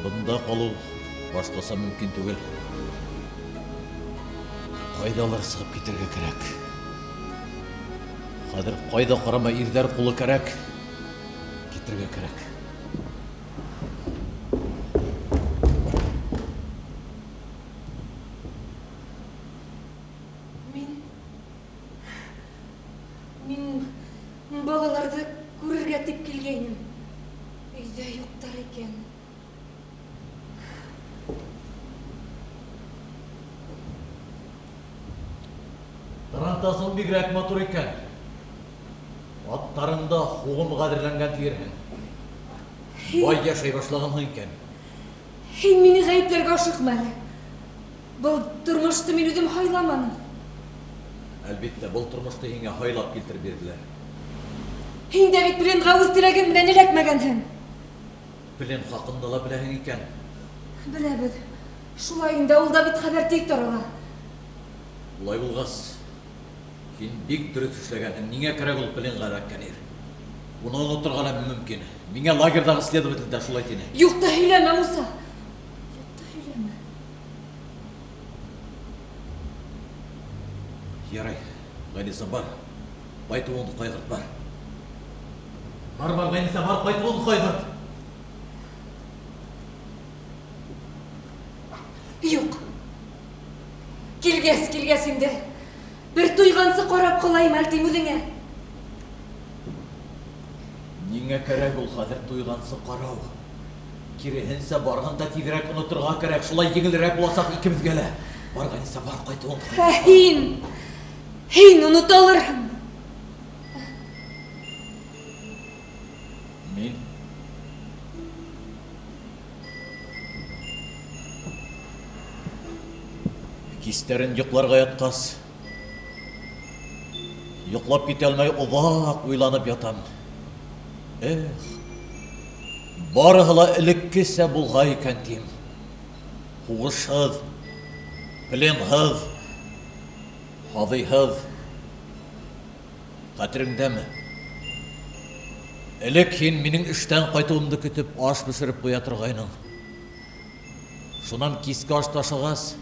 Бында ҡалыу башҡаса мөмкин түгел. Ҡайҙалыр сығып китергә кәрәк. Хәҙер ҡайҙа ҡарама ирҙәр ҡулы кәрәк. Китергә кәрәк. Мин Мин балаларҙы күрергә тип килгәйнем. Өйҙә юҡтар икән. Тарантасың бигерәк матур икән. Аттарың да һуғымға әҙерләнгән тиерһең. Бай йәшәй башлаганһың икән. Һин мине ғәйепләргә ашыҡма әле. Был тормошто мин үҙем һайламаным. Әлбиттә, был тормошто һиңә һайлап килтереп бирҙеләр. Һин дә бит пленға үҙ теләгең менән эләкмәгәнһең. Плен хаҡында ла беләһең икән. Беләбеҙ. Шулай инде, ул да бит хәбәр тиҙ тарала. Улай булғас, һин бик дөрөҫ эшләгәнһең. Ниңә кәрәк ул пленға эләккән ир? Уны оноторға ла мөмкин. Миңә лагерҙағы следователь дә шулай тине. Юҡты һөйләмә, Муса. Юҡты һөйләмә. Ярай, Ғайниса, бар. Ҡайтыуыңды ҡайғырт, бар. Бар, бар, Ғайниса, бар, ҡайтыуыңды ҡайғырт. Юҡ. Килгәс, килгәс инде. Бер туйғансы ҡарап ҡалайым әле тим үҙеңә. Ниңә кәрәк ул хәҙер туйғансы ҡарау? Киреһенсә, барыһын да тиҙерәк оноторға кәрәк, шулай еңелерәк буласаҡ икебеҙгә лә. Бар, Ғайниса, бар, ҡайтыуыңды Ә һин, һин онота алырһыңмы? Мин? Кистәрен йоҡларға ятҡас, йоҡлап китә алмай оҙаҡ уйланып ятам. Эх, барыһы ла элеккесә булһа икән тим. Һуғышһыҙ, пленһыҙ, һаҙыйһыҙ. Хәтереңдәме? Элек һин минең эштән ҡайтыуымды көтөп аш бешереп ҡуя торғайның. Шунан киске ашты ашағас,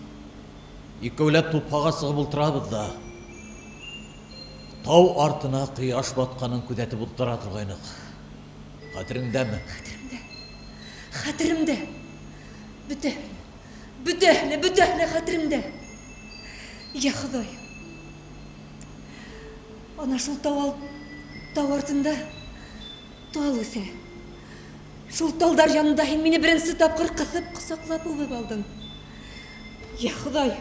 икәүләп тупһаға сығып ултырабыҙ ҙа, тау артына ҡояш батҡанын күҙәтеп ултыра торғайныҡ. Хәтереңдәме? Хәтеремдә. Хәтеремдә. Бөтәһе лә, бөтәһе лә, бөтәһе лә хәтеремдә. Йә Хоҙай. Ана шул тау ал, тау артында тал үҫә. Шул талдар янында һин мине беренсе тапҡыр ҡыҫып, ҡосаҡлап үбеп алдың. Йә Хоҙай,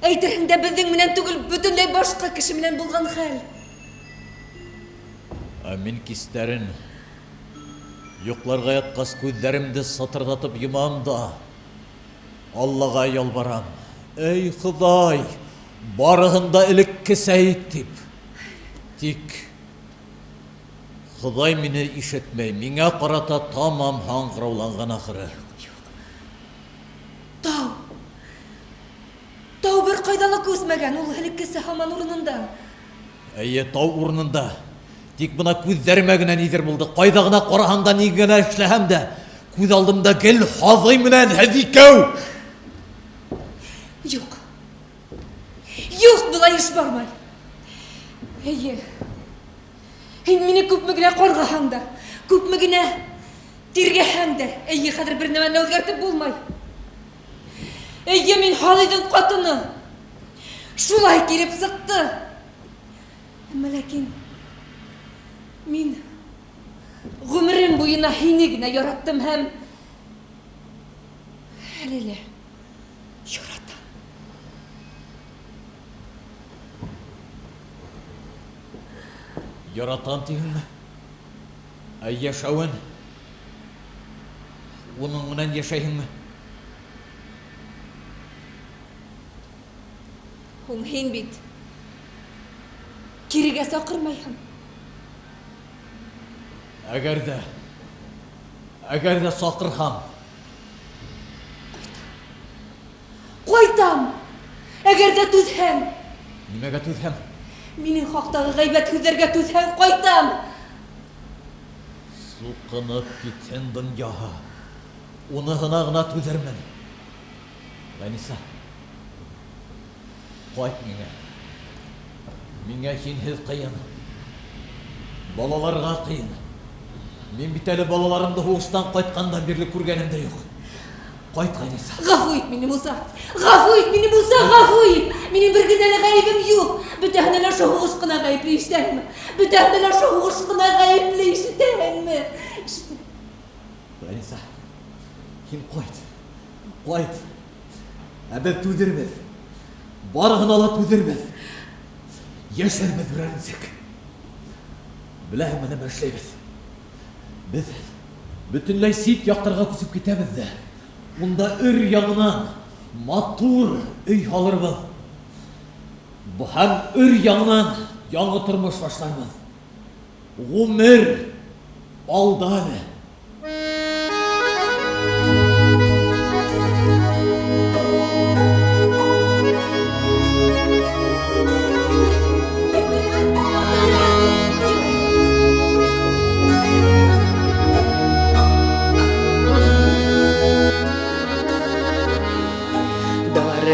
әйтерһең дә беҙҙең менән түгел, бөтөнләй башҡа кеше менән булған хәл. Ә мин кистәрен йоҡларға ятҡас күҙҙәремде сатырҙатып йомам да, Аллаға ялбарам. Эй, Хоҙай, барыһын да элеккесә ит дип. Тик Хоҙай мине ишетмәй, миңә ҡарата тамам һаңғырауланған ахыры. Юк, Тау. Тау бер ҡайҙа ла күсмәгән, ул элеккесә һаман урынында. Әйе, тау урынында. Тик бына күҙҙәремә генә ниҙер булды. Ҡайҙа ғына ҡараһам да, ни генә эшләһәм дә, күҙ алдымда гел Һаҙый менән һеҙ икәү. Юк. Юк, болай эш бармай. Әйе. Һин мине күпме генә ҡарғаһаң да, күпме генә тиргәһәң дә, әйе, хәҙер бер нәмәне лә үҙгәртеп булмай. Әйе, мин Һалыйҙың ҡатыны. Шулай килеп сыҡты. Әммә ләкин мин ғүмерем буйына һине генә яраттым һәм әле лә яратам. Яратам тиһеңме? Ә йәшәүен? Уның менән йәшәйһеңме? Һуң һин бит кирегә саҡырмайһың. Әгәр ҙә, әгәр ҙә саҡырһам. Ҡайтам! Әгәр ҙә түҙһәң. Нимәгә түҙһәм? Минең хаҡтағы ғәйбәт һүҙҙәргә түҙһәң, ҡайтам! Суҡынып китһен донъяһы. Уныһына ғына түҙермен. Ғәйниса, ҡайт миңә. Миңә һинһеҙ ҡыйын. Балаларға ҡыйын. Мин бит әле балаларымды һуғыштан ҡайтҡандан бирле күргәнем дә юҡ. Ҡайт, Ғәйниса. Ғәфү ит мине, Муса. Ғәфү ит мине, Муса, ғәфү ит. Минең бер генә лә ғәйебем юҡ. Бөтәһенә лә шул һуғыш ҡына ғәйепле, ишетәһеңме? Бөтәһенә лә шул һуғыш ҡына ғәйепле, ишетәһеңме? Ишетәһеңме? Ғәйниса, һин ҡайт. Ҡайт. Ә беҙ түҙербеҙ. Барыһына ла түҙербеҙ. Йәшәрбеҙ берәр нисек. Беләһеңме, нәмә эшләйбеҙ? Беҙ бөтөнләй сит яҡтарға күсеп китәбеҙ ҙә, унда өр-яңынан матур өй һалырбыҙ. Һәм өр-яңынан яңы тормош башларбыҙ. Ғүмер алда әле.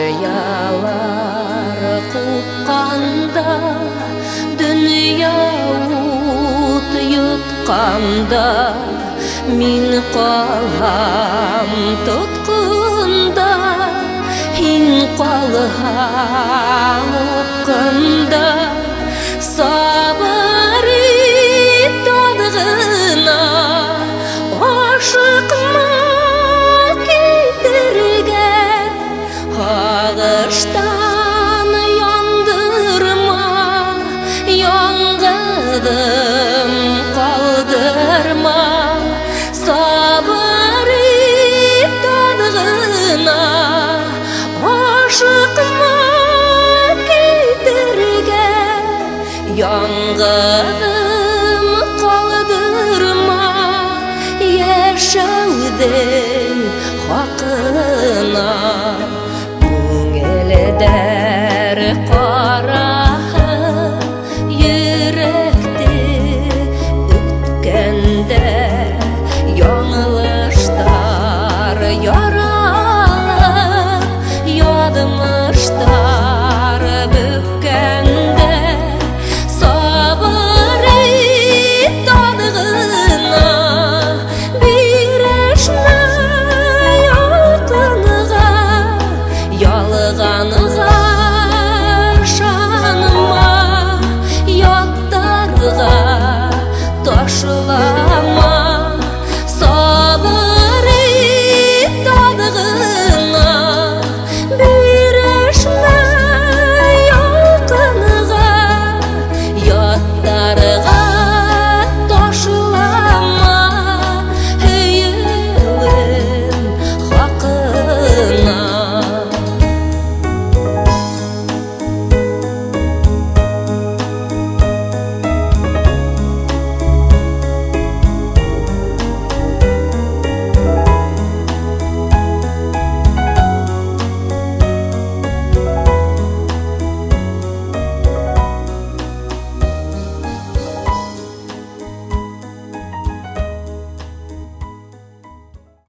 Дарьялар ҡупҡанда, донъя ут йотҡанда, мин ҡалам тотҡонда, һин ҡалһаң упҡында. Сабыр ит аҙ ғына, ашыҡма китергә, һағыштан яндырма, яңғыҙым ҡалдырма. Сабыр ит аҙ ғына, ашыҡма китергә, яңғыҙым ҡалдырма, йәшәүҙең хаҡына. Күңелдәр ҡараһы йөрәкте өткәндә, яңылыштар яралы, яҙмыштар бөккәндә. Сабыр ит аҙ ғына, бирешмә яҡынға, ялғанға ышанма, яттарға ташлама.